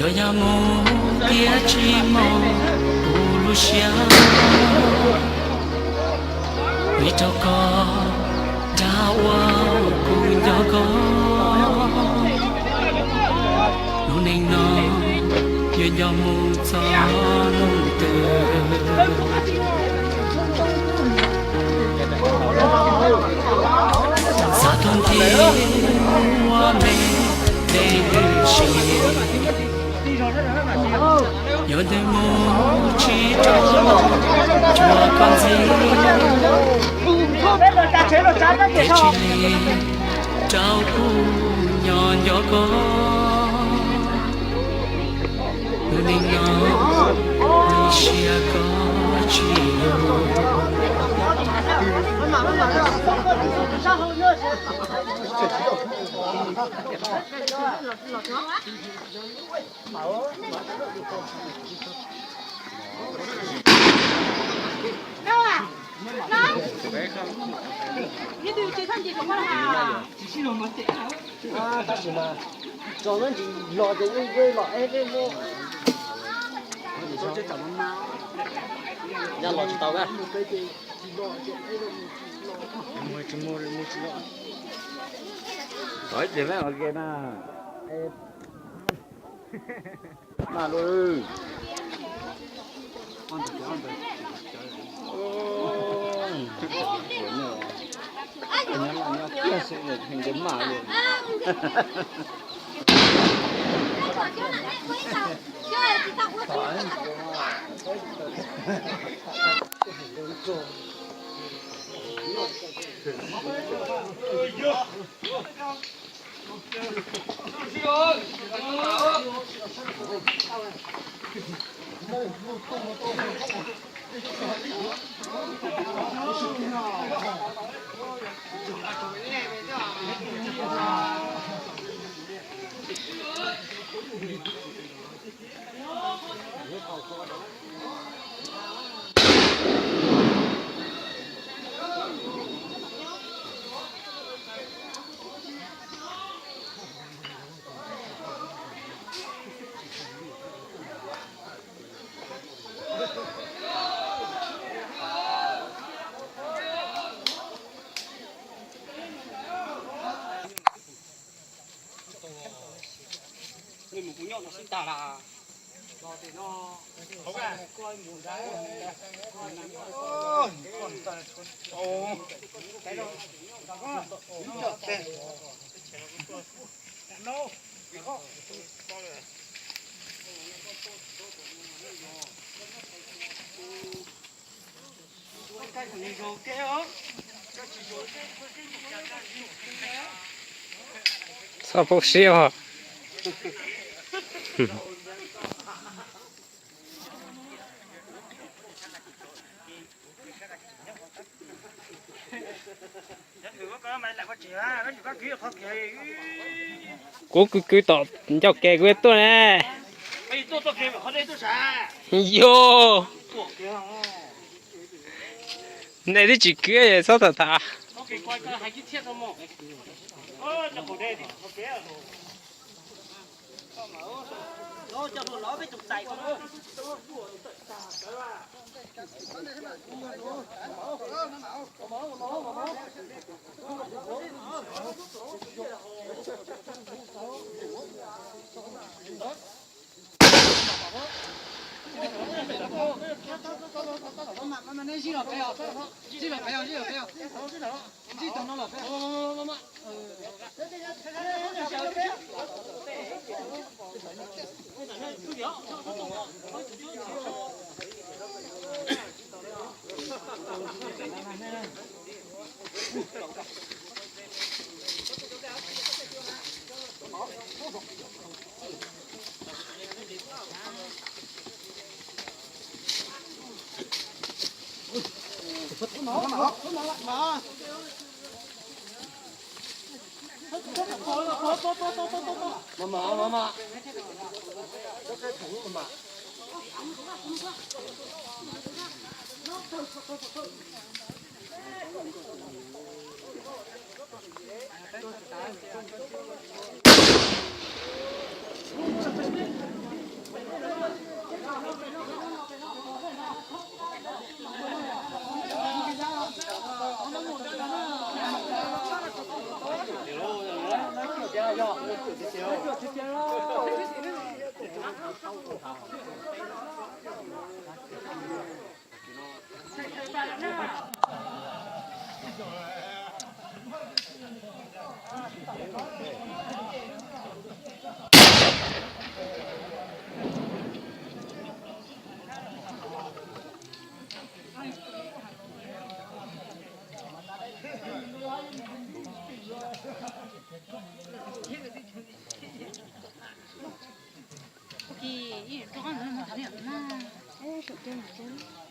Yog mus thiab tsis mus, kuv lub siab vim rau koj dag ua kuv nco koj. Lub neej no yuav nco mus txog hnub twg. Xav tau nthi ua me dej hwj si, yuav ntws mus tsis rau cuag koj ntxiv. Tes tsis li rau kuv nco nco koj. Lub neej no ib siab koj tsis yog. Tab sis mas tso no ntsis los ces yeej yeej los eb eb muab. Nyaj los tsis tau na. Tsis mus tsis mus tsis los. Tod ib pliag peb ua ke na. Mas lawm. Nyob nyob kiag xwb, nws mas li. Txhob poob siab os. Kuv kwv kwv tom ncauj ke kuv tuaj ne. Yog nej twb tsis kwv txhob tham tham. Ua ke ib rov qab mus tham li na. Saum ceg mus ceg.